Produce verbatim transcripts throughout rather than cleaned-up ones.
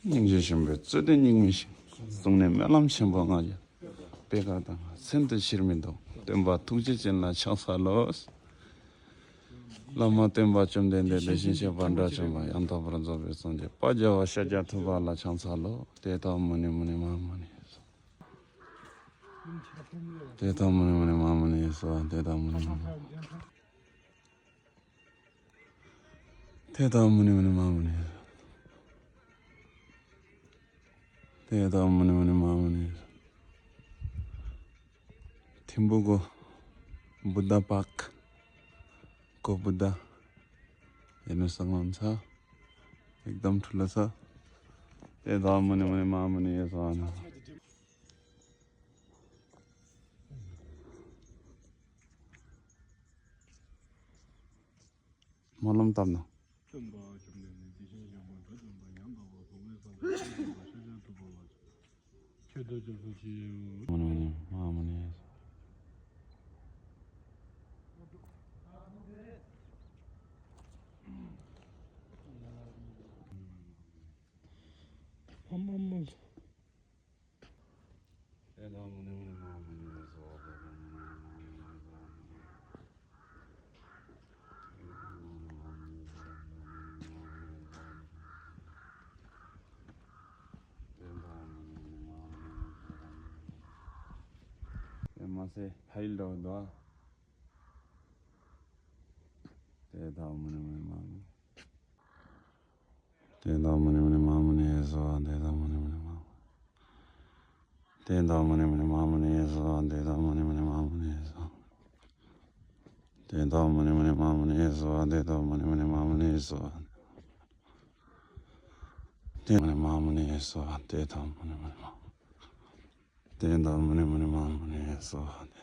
སྙིང་རྗེ་ཆེན་པོས་རྩོད་ལྡན་སྙིགས་མའི་ཞིང་། གཟུགས་ནས་སྨོན་ལམ་ཆེན་པོ་ལྔ་བརྒྱ། པད་དཀར་དང་མཚན་དུ་ཕྱིར་མི་ལྡོག་སྟོན་པ་ཐུགས་རྗེ་ཅན་ལ་ཕྱག་འཚལ་ལོ། བླ་མ་སྟོན་པ་བཅོམ་ལྡན་འདས་དེ་བཞིན་གཤེགས་པ་དགྲ་བཅོམ་པ་ཡང་དག་པར་རྫོགས་པའི་སངས་རྒྱས་དཔལ་རྒྱལ་བ་ཤཱཀྱ་ཐུབ་པ་ལ་ཕྱག་འཚལ་ལོ། དེ་ལྟར་མུ་ནེ་མུ་ནེ་མ་ཧཱ་མུ་ནེ། དེ་ལྟར་མུ་ནེ་མུ་ནེ་མ་ཧཱ་མུ་ནེ་སྭཱ་ཧཱ། དེ་ལྟར་མུ་ནེ་མུ་ནེ། དེ་ལྟར་མུ་ནེ་མུ་ནེ་མ་ཧཱ་མུ་ནེ། དེ་ལྟར་མུ་ནེ་མུ་ནེ་མ་ཧཱ་མུ་ནེ། ཐིམ་ཕུ་གོ་བུདྡྷ་པཱརྐ་གོ་བུདྡྷ། ཡེ་ནུ་སང་ལོན་ཚ། ཨེག་དམ་ཐུ་ལ་ཚ། དེ་ལྟར་མུ་ནེ་མུ་ནེ་མ་ཧཱ་མུ་ནེ་སྭཱ་ཧཱ། སྨོན་ལམ་བཏབ་ན། སྟོན་པ་བཅོམ་ལྡན་འདས་དེ་བཞིན་གཤེགས་པ་དགྲ་བཅོམ་པ་ཡང་དག་པར་རྫོགས་པའི་སངས་རྒྱས་དེ་བཞིན་གཤེགས་པ་ཤཱཀྱ་ཐུབ་པ་ལ་ཆོས་དང་ཕྱག་རྒྱ་ཆེ་ཞུའོ། མུ་ནེ་མུ་ནེ་མ་ཧཱ་མུ་ནེ། ཨམ་ཨམ་ཨམ། དེ་ལྟར་མུ་ནེ་མུ་ནེ་མ་ཧཱ་མུ་ནེ་སྭཱ་ཧཱ། དེ་ལྟར་མུ་ནེ་མུ་ནེ་མ་ཧཱ་མུ་ནེ་སྭཱ་ཧཱ། དེ་མ་ཟད་ཕ་ཡུལ་འདྲ་བོ་འདུག་ཨ། དེ་ལྟར་མུ་ནེ་མུ་ནེ་མ་ཧཱ་མུ་ནེ། དེ་ལྟར་མུ་ནེ་མུ་ནེ་མ་ཧཱ་མུ་ནེ་སྭཱ་ཧཱ། དེ་ལྟར་མུ་ནེ་མུ་ནེ་མ་ཧཱ་མུ་ནེ། དེ་ལྟར་མུ་ནེ་མུ་ནེ་མ་ཧཱ་མུ་ནེ་སྭཱ་ཧཱ། དེ་ལྟར་མུ་ནེ་མུ་ནེ་མ་ཧཱ་མུ་ནེ་སྭཱ་ཧཱ། དེ་ལྟར་མུ་ནེ་མུ་ནེ་མ་ཧཱ་མུ་ནེ་སྭཱ་ཧཱ། དེ་ལྟར་མུ་ནེ་མུ་ནེ་མ་ཧཱ་མུ་ནེ་སྭཱ་ཧཱ། དེ་ལྟར་མུ་ནེ་མུ་ནེ་སྭཱ་ཧཱ། དེ་ལྟར་མུ་ནེ་མུ་ནེ་མ་ཧཱ་མུ་ནེ། དེ་ལྟར་མུ་ནེ་མུ་ནེ་མ་ཧཱ་མུ་ནེ་སྭཱ་ཧཱ།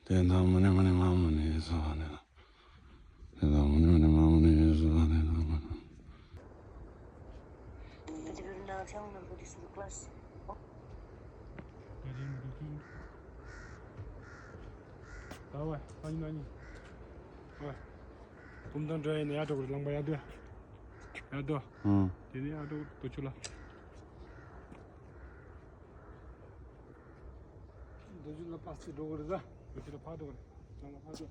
དེ་ལྟར་མུ་ནེ་མུ་ནེ་མ་ཧཱ་མུ་ནེ་སྭཱ་ཧཱ། དེ་ལྟར་མུ་ནེ་མུ་ནེ་མ་ཧཱ་མུ་ནེ་སྭཱ་ཧཱ། དེ་ལྟར་མུ་ནེ། ད་བ་ཨ་ནི་ཨ་ནི། བ། བུམ་ཐང་འགྲོ་ཡིན་ན་ཡར་འགྲོ་དགོས་རེད། ལམ་པ་ཡར་འགྲོ། ཡར་འགྲོ། ཨང་། དེ་ནས་ཡར་འགྲོ་དགོས་རེད། རྡོ་ཆུ་ལ། རྡོ་ཆུ་ལ་ཕར་ཚུར་འགྲོ་དགོས་རེད་ད། རྡོ་ཆུ་ལ་ཕར་འགྲོ་དགོས་རེད། ལམ་ལ་ཕར་འགྲོ།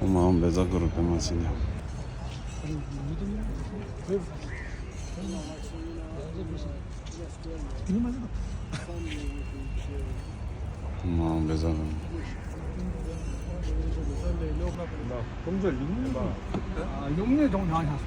ཨོཾ་ཨཱཿཧཱུྃ་བཛྲ་གུ་རུ་པདྨ་སིདྡྷི། ཨོཾ་ཨཱཿཧཱུྃ་བཛྲ་གུ་རུ། ཡོང་ནས་གཏོང་ཡང་ཡང་